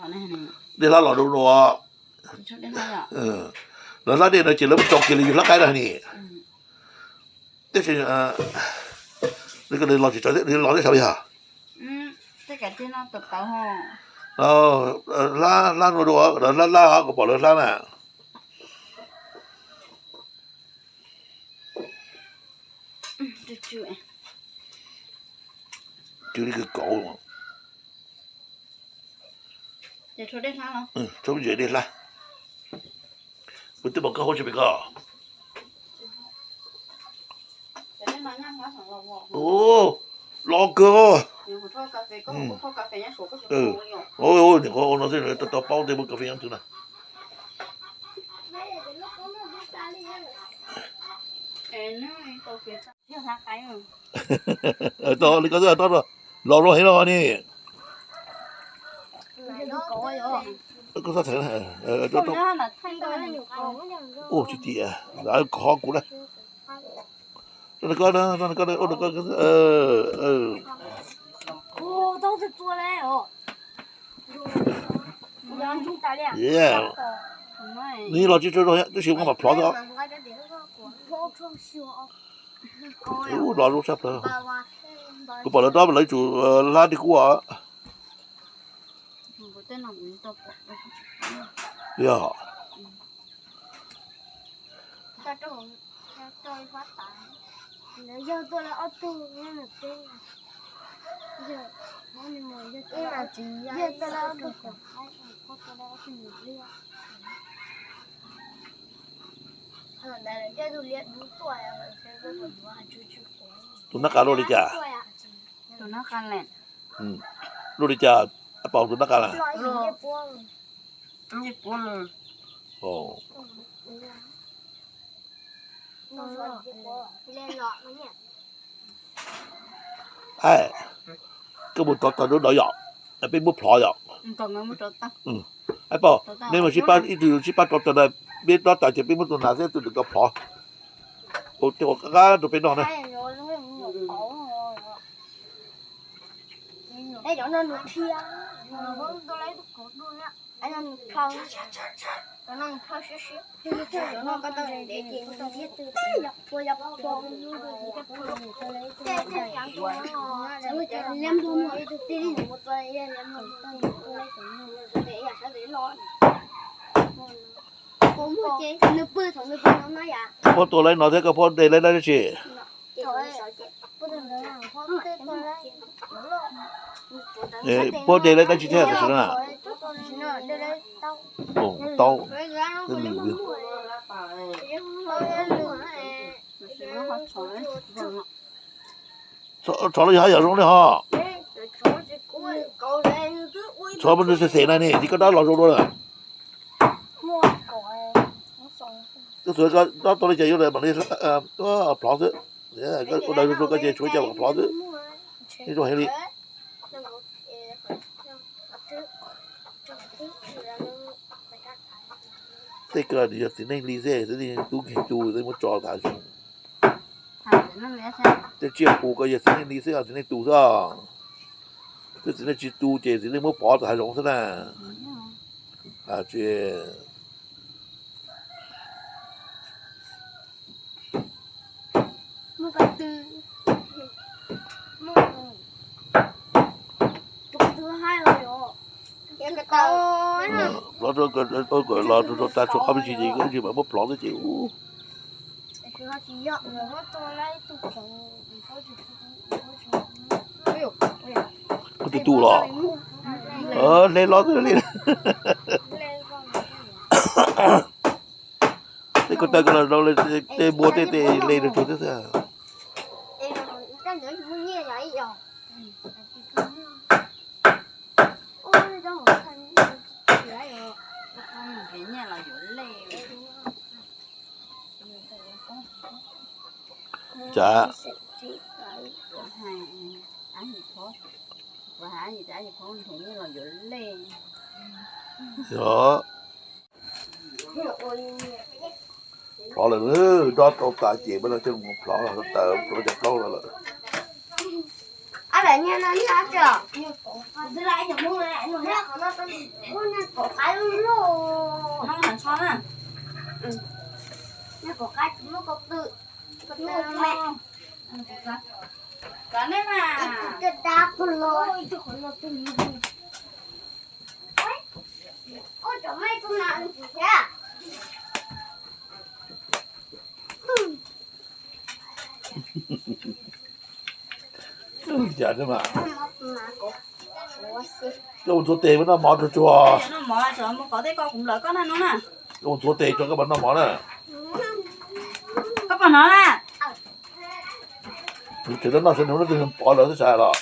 Dej hlab los dua dua. Lawv hlab dej no ces lawv muab tso kiag li yus hlab qaib na ni. Tab sis nws los tsis tau, nws los teb chaws yog hlab, hlab dua dua, hlab hlab kuv pom lawv hlab na. Cw li kawg kauv. Txhob ntses dej hlab. Kuv twb pom koj hau tsis pem ko. Los kawg. Niam qhuav ua no xwb tau paub tej muaj kas fes nyob twg na. Tau li ko twb tau los rau heev no ni. Koj txhob theem, ua tsis tias, kov kuv na. Rau nws koj, rau nws koj, ua nws koj. Nws los tsis tau zoo, tab sis ua mam plhov xwb. Los zoo tshaj plaws. Kuv pom lawv dob lawv tsum hlab dej kub os. Yog. Tus nab qa luaj li cas? Luaj li cas? Ab Pau, tus nab qa na? Ai, koj mus rov tawm rau ntawd yom, peb muab plhov yom. Ab Pau, nej mus sib pab, ib tug sib pab rov tawm na, peb dob tas ces peb muab tus nas thiab tus ntawm ko plhov. Ua tej uas qab qab rau peb noj na. Puab tua lawv no thiab koj puab de lawv dab tsi? Puab de lawv dab tsi thiab tam sim no na? Taub, taub, tshov los yog haj yam zoo li ho. Tshov mas nws xem xem na ne, tsis koj dab los zoo dua na. Koj txhua koj dob tau li cas yuav mam li plhov xwb. Koj daws zoo koj ces tshuav coj mam plhov xwb. Zoo heev li. Tej ko yog txiv neej li xwb, txiv neej tub nkeeg tu xwb muab tso tas zoo. Tej tsiaj qus ko yog txiv neej li xwb, txiv neej tu xwb. Tej txiv neej tsis tu ces txiv neej muab pov tas hav zoov xwb na. Los rau, los rau tas tshuav qhov me ntsis ces ib ntsis mam muab plhov xwb ces. Koj tus tu los, hle los xwb li. Tej ko taw ko los rau tej npua tej tes le rau tsuag xwb xwb. Cas? Yog. Plhov lawm, dob tau tas ces peb los coj mus plhov, taws plhov cov plaub no lawm. Ua ntxuav tes noj mov tsuag tsuag. Ua ntxuav tes tso koj mam noj mov na. Koj pom no na. Tseem noj sawv nug no twg pov lawv twb tsis hais los.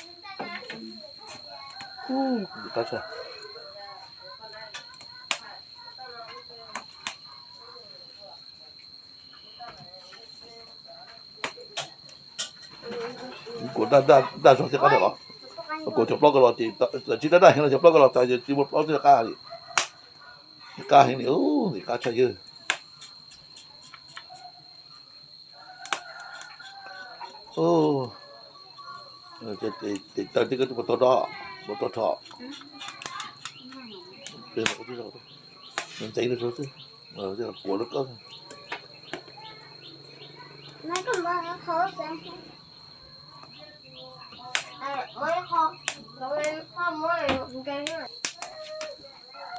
Kuv daj zog thiab qab os. Kuv cov plaub ko los ces tsis daj daj heev los cov plaub ko los tas ces tsis muaj plaub thiab qab li. Qab heev li, qab tshaj ywg. Tes taw tib koj tsis puas tau rho, puas tau rho. Ntxeev rau xwb, puas lub koj.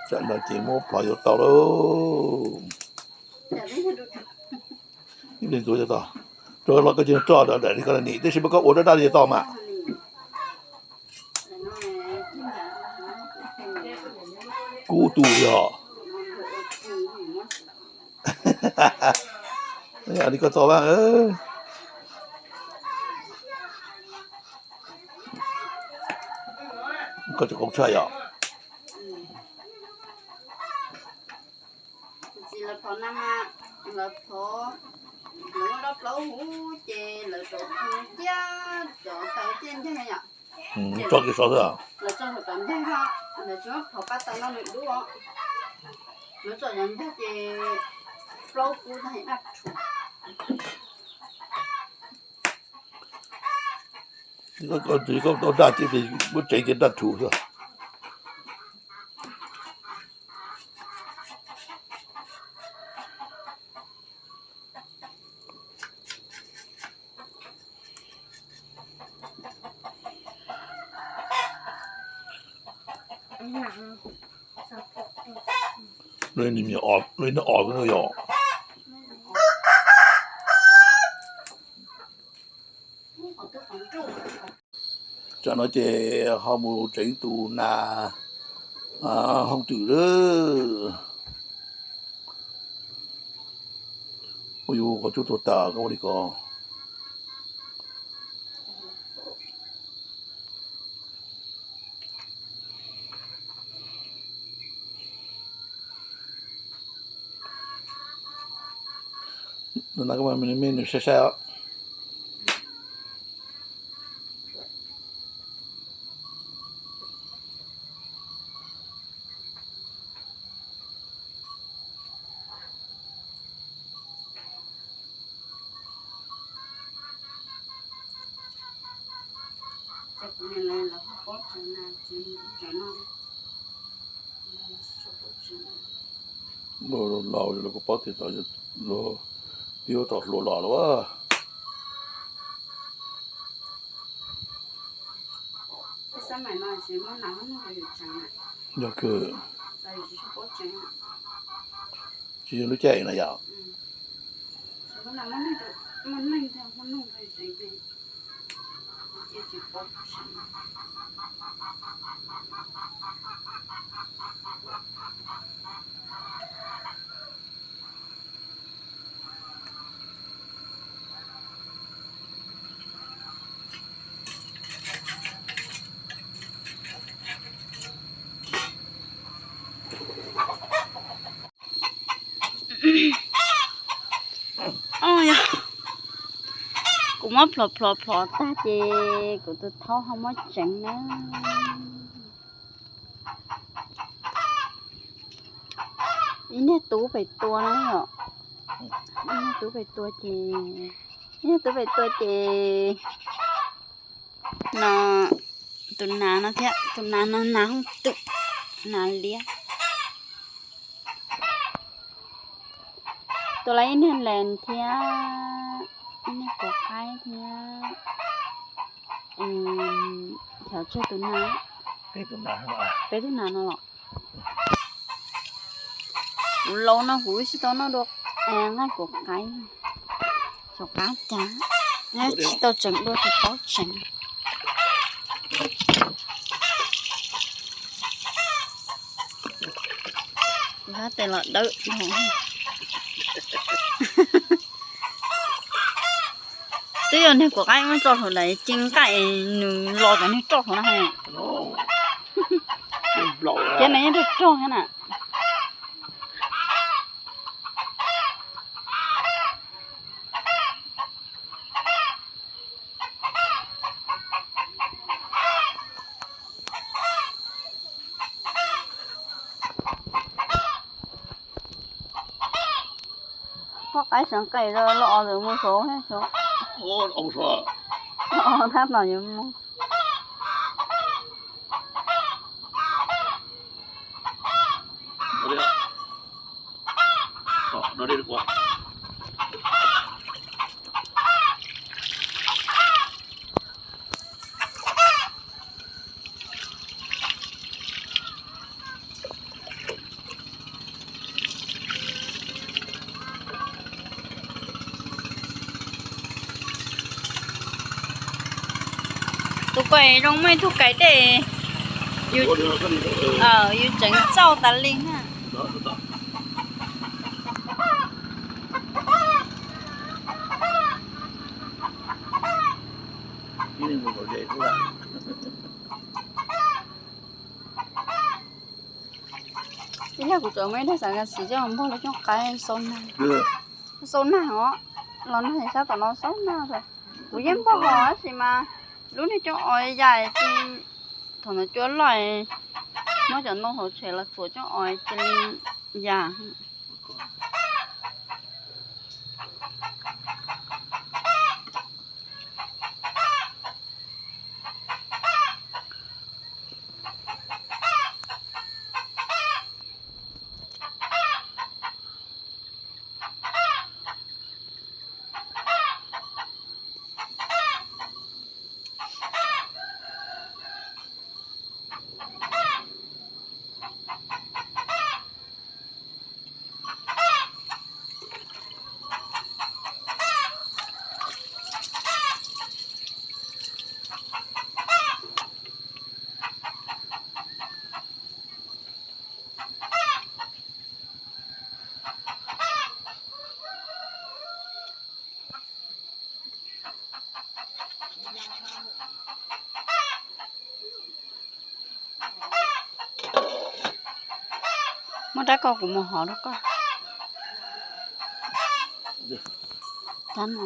Tsam no ces muab plhov yuav tau lauj. Ib pliag ntxuav yuav tau. Rau los koj cia li roj daim li koj nim, tab sis mas koj ua daj daj li yuav tau mas. Kub tus li os. Li koj txo mas. Koj tsis qoob tshaj yom. Txiv lawv phov na, lawv phov, lawv muab dob plaub huv ces lawv rau kiag cov taw ciaj ncaig yom. Tso kiag saud xwb. Lawv tso saum cov ncaig ho, lawv tsis muab phov pab taw no nws dub os. Lawv tso cov ncaig ces plaub kub tag daj rhuv. Koj tsis koj tau daj ces muab tseev ces daj rhuv xwb. Lub niag os no yog. Tsam no ces ho mus tseev tus nas hoob twm lawm. Ua yus qhov cub tuag tas koj ua li ko. Nws saib saib os. Laus los kuv paub tias tau, luag twb yuav tau hluas los lawm. Yog kawg. Tsis yog lub caij na yom. Kuv muab plhov plhov plhov tag ces kuv tus thaub ho muab tseev na. Ib niag tub pem tua na yom. Ib niag tub pem tua ces, ib niag tub pem tua ces no Tus nas no thiab, tus nas no nas hooj twm, nas liab. Tua lawv ib niag lees thiab ib niag kuv qaib thiab. Xyov tseg tus nas, peb tug nas no los. Kuv laus no kuv tsis tau noj dua nqaij kuv qaib, xyov qab cas, tsis tau tseem dua tus paub tseem. Kuv sab tes los dawb dhau. Twb yog niag kuv qaib muab tso hauv daim cev nqaij nws los cov niag roj hauv na. Ces nws yeej rog rog thiab na. Pob qaib seev qes rau los os, mus saud thiab saud. Tab tom yuav mus. Tus ko zoo muaj ib tug kais dej, yus tseem txauj tas li na. Ib yam kuv tseem muaj ib daig xav kas xim coj npog lub cooj qaib xau nag, xau nag os, los nag sab tom no xau nag. Kuv yeej npog hos tab sis mas lub niag cooj os yam ces thaum ntawd cua loj, muab cov ntoo hauv tshem los txuam cooj os cia li yam. Muab rab ko kuv mus hov rau koj. Rab no.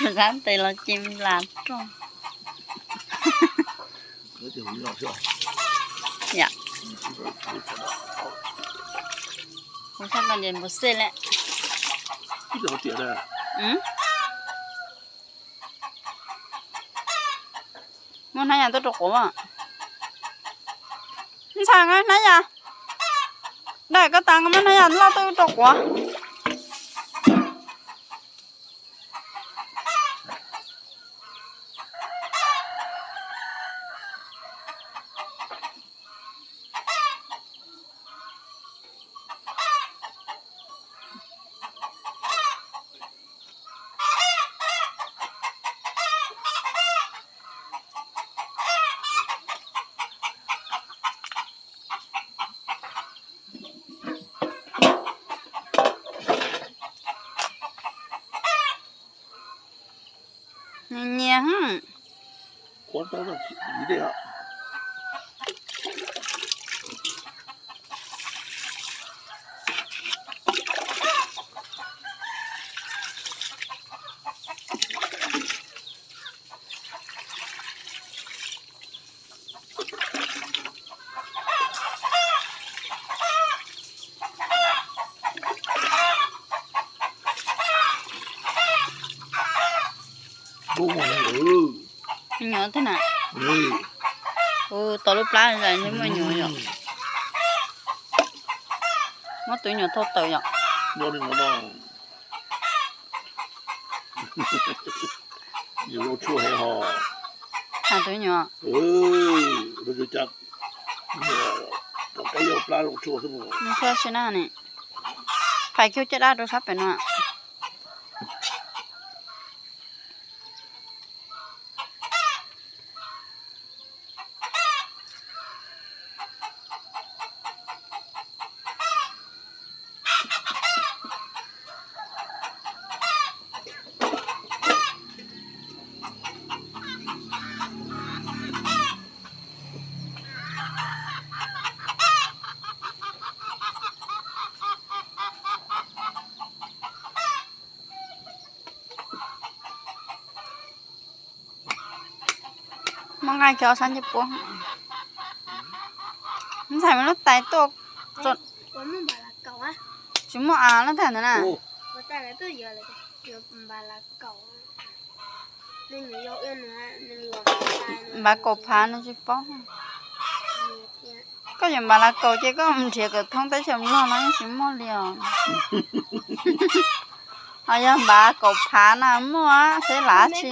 Kuv sab tes los ci nplas roj. Yam, kuv sab tes npau xej lawm. Muab hnab yas tuaj rau quav. Ntxhais, hnab yas, dai koj tas, muab hnab yas loj tuaj rau quav. Hm. Nyuam thiab na. Ua tau lub plab zais muaj nyuam yom. Muab tus nyuam thauj tawm yom. Has tus nyuam. Nws txhob si na ne. Phais kiag caj dab rau sab pem no. Muab nqaij cov sab ncej puab. Ntxhais muab lub tais tuaj. Tsis muaj av lub tais ntawd na. Npav kaum phav no tsis paub. Koj yuav npav lav kaum ces koj mus nrhiav kom thoob teb chaws Nplog no yeej tsis muaj li os. Ho yog npav kaum phav na muaj xwb lav tsi.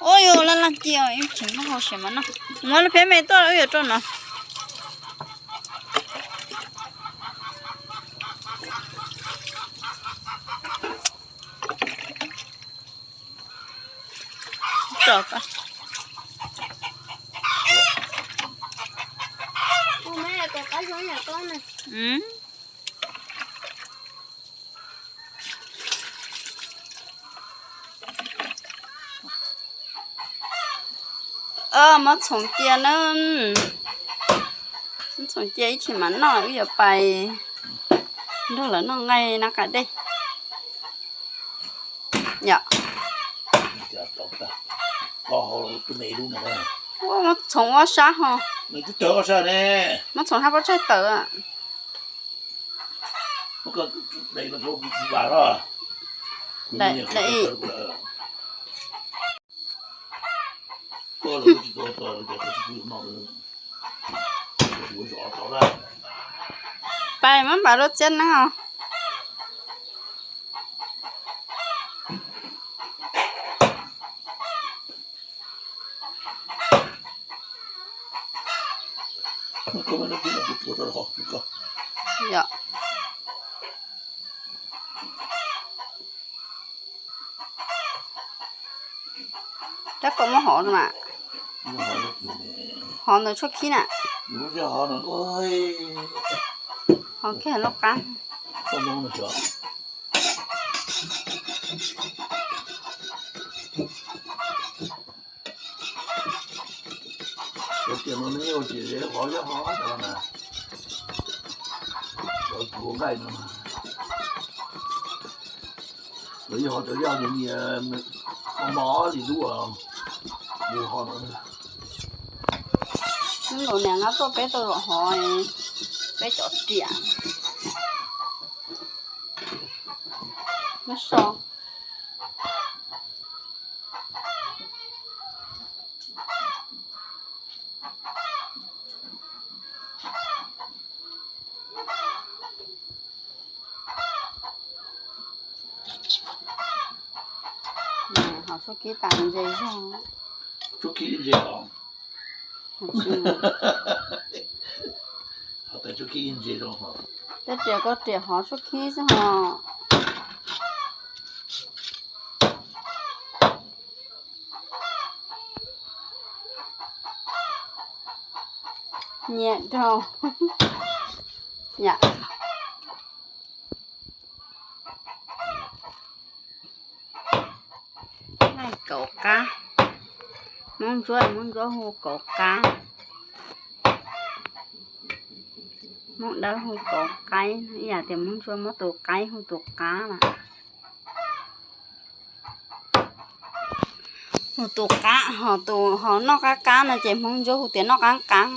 Ua yus laj laj ci os, tsis muaj hauj sim mas no. Muab lub phiab me tuaj wb yuav rau no. Muab txhoov cia na. Muab txhoov cia ib chim mam noj, wb yuav pais nrog lawv noj nqaij na qab dej. Yom. Muab txhoov ua sab ho. Muab txhoov hab pob tsaig tawm. Pais muab npav rau txiab neeb os. Rab kaum muab hov mas. Hov ntawm tshuaj khib na. Hov kiag lub qab. Lawv yog hov cov yaj nyias mos mos li lub, lub hov no. Hnub no niam nqa tuaj peb tau zaum hov, peb cov riam. Nyob so. Hov suab kib tas ntse zog. Suab kib ntse os. Peb riam koj riam hov suab kib xwb ho. Nyiam rau. Yam. Kaum qab. Hmoob Ntsuab, Hmoob Ntsuab hu kaum qab. Hmoob Dawb hu kaum qaib, ib yam tias Hmoob Ntsuab muab tus qaib hu tus qab lawm. Hu tus qab, ho tus ho noj qab qab no ces Hmoob Ntsuab hu tias noj qab qab.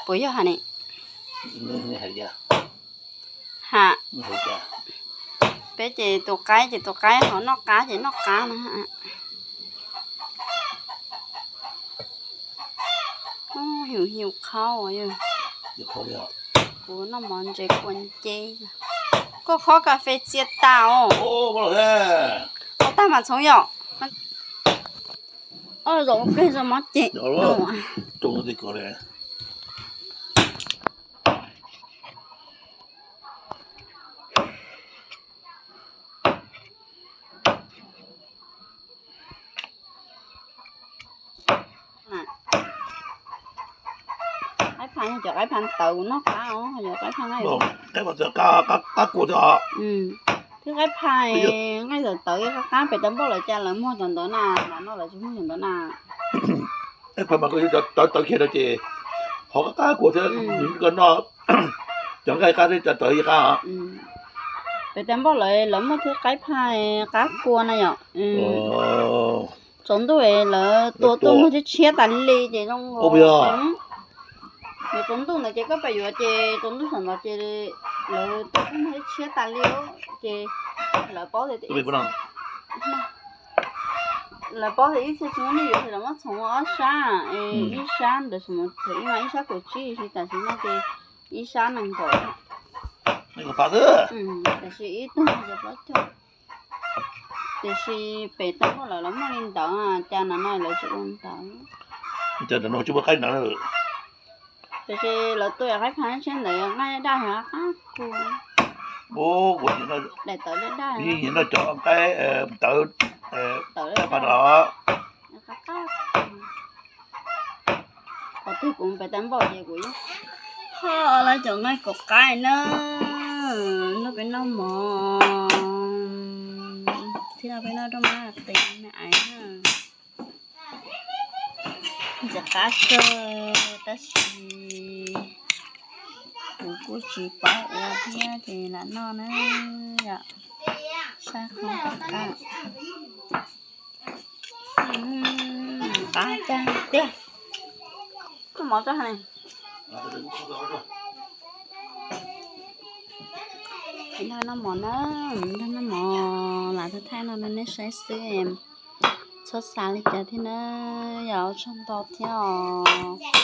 Puas yog ha ne? Ha, peb ces tus qaib ces tus qaib, ho noj qab ces noj qab no. Hiu hiu qhaub, kuv noj mov ntses kua nceb. Koj khob kas fes txias tas os. Ua tag mas txhoov yom. Zaum kawg zoo mob ces. Qaib pha yog cov qaib pha tawv noj qab os, yog qaib pha, qab kua thiab. Twb qaib pha, nqaij tawv tawv qab qab, pem tau npauj lawv cas lawv muag cov ntawd na, mas no lawv tsis muag cov ntawd na. Qaib pha mas tawv tawv kiag no ces ho qab qab kua thiab, koj noj cov nqaij qab thiab cov tawv qab. Pem tau npauj lawv, lawv muaj thwb qaib pha, qab kua na yom. Tsaus ntuj lawv tua tuaj muag tshiab tshiab tas li ces zoo. Yog tsaus ntuj ntawd ces koj pais yuav ces tsaus ntuj saum ntawd ces lawv tua tuaj muag tshiab tas li ces lawv paub tias, lawv paub tias ib txhia tsis muaj neeg yuav ces lawv muab txhoov ob sab, ib sab ntawd, ib sab kaum tsib, tiam sis tam sim no ces ib sab nees nkaum. Tiam sis ib tug ces plaub caug. Tiam sis pem tau npauj lawv, lawv muaj li ntawd, cas no no lawv tsis ua ntawd. Tiam sis lawv tua qaib pha tshiab ntawd nqaij daj daj, qab kua. Daim tawv daj daj, noj cov nqaij tawv, qaib pha no. Qhov twg kuv pem tau npauj ces kuv yeej ho lawv cov nqaij kaum qaib na. Nrog peb noj mov thiab peb noj rau mab tes me aiv na. Ntxim qab kawg tab sis kuv kuj tsis paub ua thiab ces lam noj na yom. Saib qhov qab, qab tiag tiag. Noj mov tso. Nrog noj mov na, nrog noj mov lam thaij no rau nej saib xwb. Txhob xav li cas thiab na, yog ua tsaug ntau thiab os.